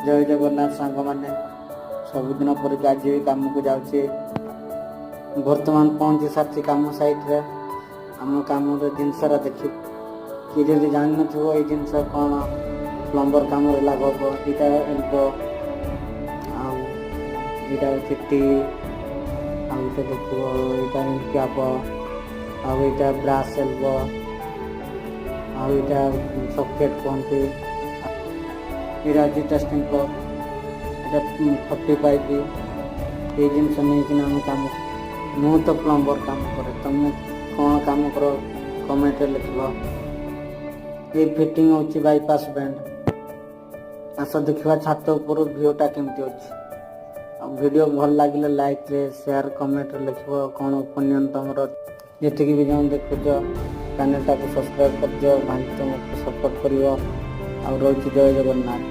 ଜୟ ଜଗନ୍ନାଥ ସାଙ୍ଗମାନେ। ସବୁଦିନ ପରିକି ଆଜି ବି କାମକୁ ଯାଉଛି। ବର୍ତ୍ତମାନ ପହଞ୍ଚି ସାରିଛି କାମ ସାଇଟ୍ରେ। ଆମ କାମର ଜିନିଷଟା ଦେଖି କିଏ ଯଦି ଜାଣିନଥିବ ଏଇ ଜିନିଷ କ'ଣ ପ୍ଲମ୍ବର କାମରେ ଲାଭ। ଏଇଟା ଏଲ୍ବୋ, ଆଉ ଏଇଟା ହେଉଛି ଟି, ଆଉ ଗୋଟେ ଦେଖିବ ଏଇଟା କ୍ୟାପ, ଆଉ ଏଇଟା ବ୍ରାସ୍ ଏଲ୍ବୋ, ଆଉ ଏଇଟା ସକେଟ୍ କୁହନ୍ତି। ଏଇଟା ହେଉଛି ଟେଷ୍ଟିଂ ପ୍ଲଗ୍, ଏଇଟା 40 ପାଇପ୍। ଏଇ ଜିନିଷ ନେଇକିନା ଆମେ କାମ, ମୁଁ ତ ପ୍ଲମ୍ବର କାମ କରେ। ତମେ କ'ଣ କାମ କର, କମେଣ୍ଟରେ ଲେଖିବ। ଏଇ ଫିଟିଂ ହେଉଛି ବାଇପାସ୍ ବେଣ୍ଡ। ଆସ ଦେଖିବା ଛାତ ଉପରୁ ଭିଉଟା କେମିତି ଅଛି। ଆଉ ଭିଡ଼ିଓ ଭଲ ଲାଗିଲେ ଲାଇକ୍ରେ, ସେୟାର, କମେଣ୍ଟରେ ଲେଖିବ କ'ଣ ଓପିନିଅନ୍ ତମର। ଯେତିକି ବି ଜଣ ଦେଖୁଛ, ଚ୍ୟାନେଲଟାକୁ ସବସ୍କ୍ରାଇବ୍ କରିଦିଅ ଭାଇ, ତୁମକୁ ସପୋର୍ଟ କରିବ। ଆଉ ରହୁଛି, ଜୟ ଜଗନ୍ନାଥ।